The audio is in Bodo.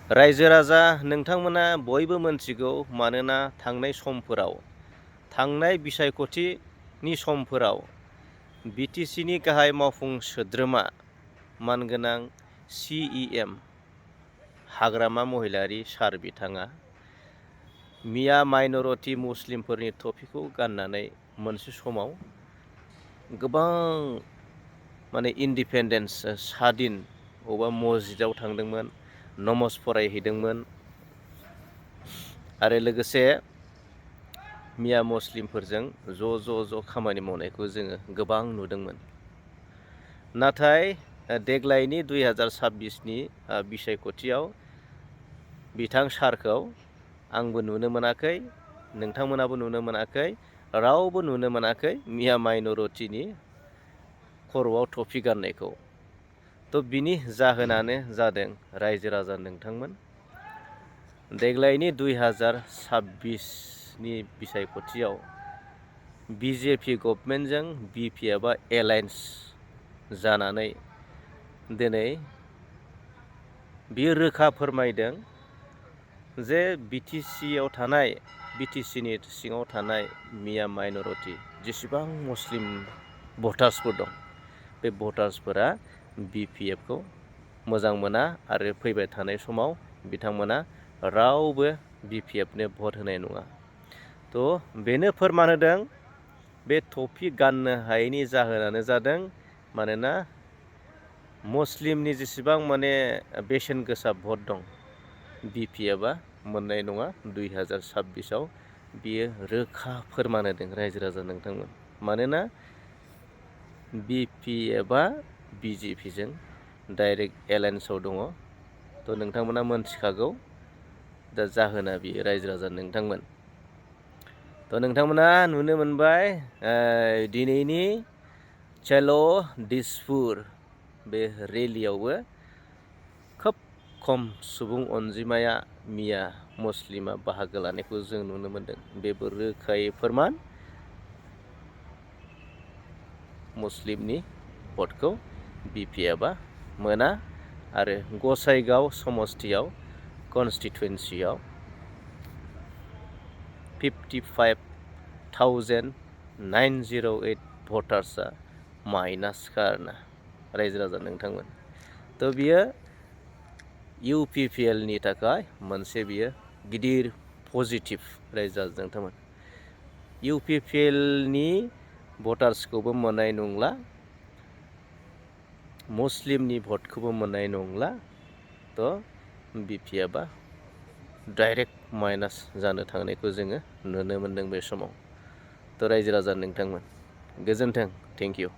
रायजो राजा नोंथांमोना बयबो मोनथिगौ मानोना थांनाय समफोराव थांनाय बिसायख'थिनि समफोराव बिटिसिनि गाहाय मावफुं सोद्रोमा मानगोनां CEM हाग्रामा महिलारि सार बिथाङा मिया माइन'रिटि मुस्लिमफोरनि टफिखौ गाननानै मोनसे समाव गोबां इन्डिपेन्डेन्स स्वाधीन अबा मस्जिदाव थांदोंमोन, नमाज फरायहैदोंमोन आरो लोगोसे मिया मुस्लिमफोरजों ज' खामानि मावनायखौ जोङो गोबां नुदोंमोन। नाथाय देग्लायनि 2026नि बिसायख'थियाव बिथां सारखौ आंबो नुनो मोनाखै, नोंथांमोनाबो नुनो मोनाखै, रावबो नुनो मोनाखै मिया माइन'रिटिनि खर'आव टफि गाननायखौ। बिनि जाहोनानो जादों रायजो राजा नोंथांमोन, देग्लायनि 2026नि बिसायख'थियाव BJP गभर्नमेन्टजों BPFआ एलायन्स जानानै दिनै बियो रोखा फोरमायदों जे बिटिसिनि सिङाव थानाय मिया माइन'रिटि जेसेबां मुस्लिम भटार्सफोर दं, बे भटार्सफोरा BPFखौ मोजां मोना आरो फैबाय थानाय समाव बिथांमोना रावबो BPFनो भट होनाय नङा। बेनो फोरमान होदों बे टफि गाननो हायैनि जाहोनानो जादों मानोना मुस्लिमनि जेसेबां बेसेन गोसा भट दं BPFआ मोननाय नङा 2026आव। बियो रोखा फोरमान होदों रायजो राजा नोंथांमोन, मानोना BPFआ BJPजों डाइरेक्ट एलायन्सआव दङ। नोंथांमोना मोनथिखागौ दा जाहोना बियो रायजो राजा नोंथांमोन। नोंथांमोना नुनो मोनबाय दिनैनि चलो दिसपुर बे रेलियावबो खोब खम सुबुं अनजिमाया मिया मुस्लिमा बाहागो लानायखौ जों नुनो मोनदों। बेबो रोखायै फोरमान मुस्लिमनि भटखौ BPFआ मोना आरो गसाइगाव समस्तियाव कनस्टिटुवेन्सियाव 55,908 भटार्सआ माइनासखा आरोना रायजो राजा नोंथांमोन। बियो UPPLनि थाखाय मोनसे बियो गिदिर पजिटिभ रायजो राजा नोंथांमोन। UPPLनि भटार्सखौबो मोननाय नंला, मुस्लिमनि भटखौबो मोननाय नंला। BPFआ डाइरेक्ट माइनास जानो थांनायखौ जोङो नुनो मोनदों बे समाव। रायजो राजा नोंथांमोन गोजोन्थों, थेंक इउ।